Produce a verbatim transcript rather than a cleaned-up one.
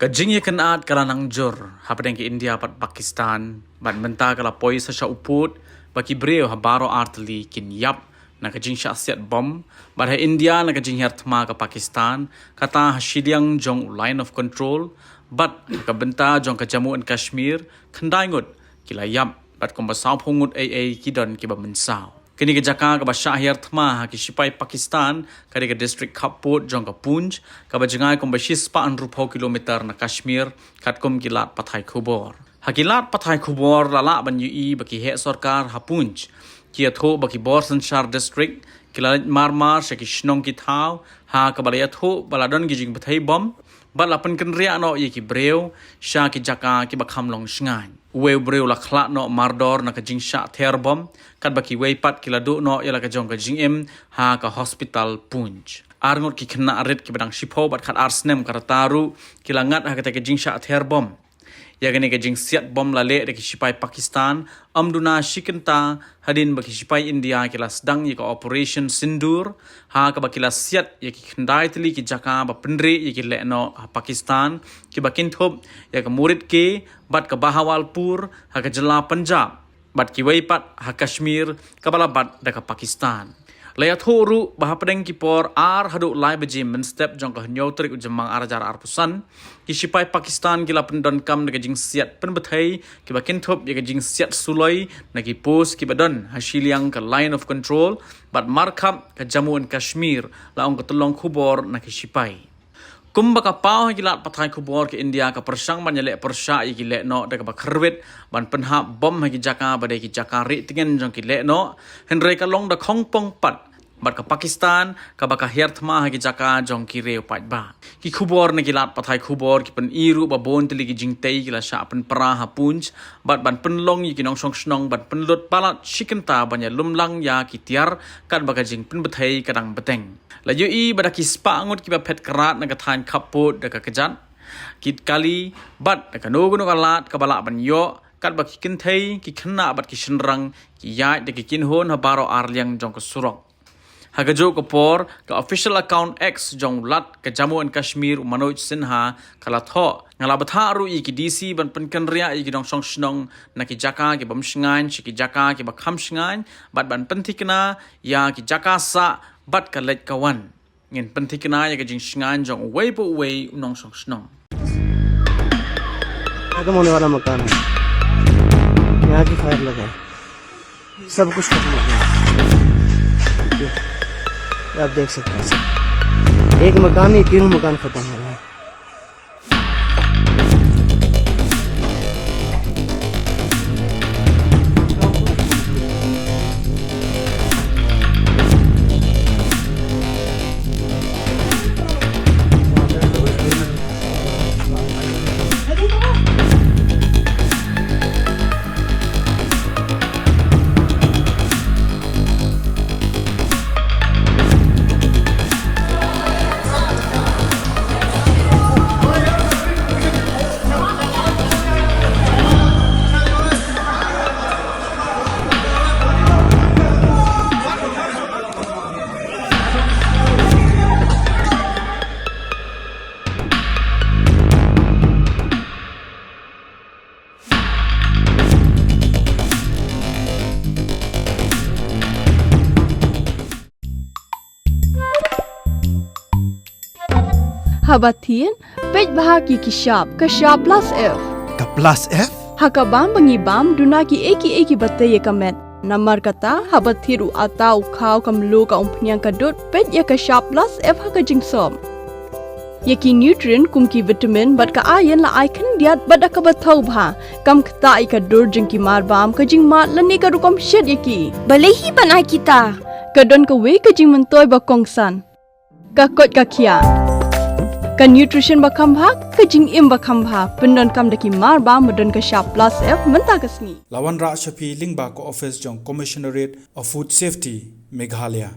Ka jingïakynad ka la nang jur hapdeng ka India bad Pakistan, bad mynta ka la poi sa sha u pud ba ki briew ha baroh artylli kin ïap na ka jingshah siat bom, bad ha India na ka jinghiar thma ka Pakistan, kata ha shiliang jong u Line of Control, bad ha ka bynta jong ka Jammu and Kashmir, khyndai ngut ki la ïap, bad kumba sawphew ngut ei ei ki don kiba mynsaw. Kane ka jaka kaba shah hiar thma ha ki sipai Pakistan, ka dei ka district khappud jong ka Poonch, kaba jngai kumba shispah hynriewphew kilometer na Kashmir, katkum ki lad pathai khubor. Ha ki lad pathai khubor la lah ban ïohi ba ki heh sorkar ha Poonch ki ïathuh ba ki bor synshar district ki la leit mar-mar sha ki shnong ki thaw, ha kaba la ïathuh ba la don ki jingbthei bom, bad la pynkynriah noh ïa ki briew sha ki jaka kiba kham long shngaiñ. Uwei u briew la khlad noh mardor na ka jingshah ther bom, katba kiwei pat ki la duh noh ïa la ka jong ka jingim ha ka hospital Poonch. Ar ngut ki khynnah rit kiba dang shiphew bad khatar snem ka rta ruh ki la ngat ha katei ka jingshah ther bom. Ïa kane ka jingsiat bom la leh da ki sipai Pakistan, ym duna shi kynta hadien ba ki sipai India ki la sdang ïa ka Operation Sindoor, ha kaba ki la siat ïa ki khyndai tylli ki jaka ba pynrieh ïa ki lehnoh ha Pakistan, kiba kynthup ïa ka Muridke bad ka Bahawalpur ha ka jylla Punjab, bad kiwei pat ha Kashmir kaba la bat da ka Pakistan. La ïathuh ruh ba hapdeng ki por ar haduh lai baje mynstep jong ka hynñiew tarik u Jymmang ar hajar arphew san, ki sipai Pakistan ki la pyndonkam da ka jingsiat pynbthei, kiba kynthup ïa ka jingsiat suloi na ki post kiba don ha shiliang ka Line of Control, bad markhap ka Jammu and Kashmir, la ong ka tyllong khubor na ki sipai. Kumba ka paw ha ki lad pathai khubor ka India ka pyrshang ban ïaleh pyrshah ïa ki lehnoh da kaba khyrwit ban pynhap bom ha ki jaka ba dei ki jaka rieh tngen jong ki lehnoh, hynrei ka long da khongpong pat bad ka Pakistan kaba ka hiar thma ha ki jaka jong ki riew paidbah. Ki khubor na ki lad pathai khubor ki pyni ruh ba bun tylli ki jingtei ki la shah pynpra ha Poonch, bad ban pynlong ïa ki nongshong shnong ban pynlut palat shi kynta ban ïalumlang ïa ki tiar, katba ka jingpynbthei ka dang bteng. La ïohi ba da ki spah ngut kiba phet krad na ka thaiñ khappud da ka kjat, ki kali, bad da kano kano ka lad kaba lah ban ïoh, katba ki kynthei, ki khynnah bad ki shynrang ki ïaid da ki kynhun ha baroh arliang jong ka surok. Ha kajuh ka por, ka Official Account X jong u Lat ka Jammu and Kashmir u Manoj Sinha ka la thoh, nga la bthah ruh ïa ki D C ban pynkynriah ïa ki nongshong shnong na ki jaka ki bym shngaiñ sha ki jaka kiba kham shngaiñ, bad ban pynthikna ïa ki jaka sah bad ka leit ka wan. Ngin pynthikna ïa ka jingshngaiñ jong uwei pa uwei u nongshong shnong. खत्म होने वाला मकान है। यहाँ की फायर लगा है, सब कुछ खत्म हो गया। ये आप देख सकते हैं, सब एक मकान नहीं, तीनों मकान खत्म हो गए। Haba thied, peit bha ki ki shap, ka shap plus F. Ka plus F? Ha ka bam ba ngi bam, duna ki ei ki ei kiba tei ïa ka met. Namar kata, haba thied u atta u khaw ka mluh ka umphniang ka dud, peit ïa ka shap plus F ha ka jingsop. Ïa ki nutrient kum ki vitamin bad ka iron la ai khyndiat bad da kaba thaw bha. Kam ktah ïa ka dur jong ki mar bam, ka jingmad lane ka rukom shet ïa ki. Balei hi ban ai kita? Ka don kawei ka jingmyntoi ba kongsan. Ka koit ka khiah. Ka nutrition ba kham bha, ka jingim ba kham bha. Pyndonkam da ki mar bam ba don ka shap plus F mynta ka sngi. La wanrah sha phi lyngba ka office jong Commissionerate of Food Safety, Meghalaya.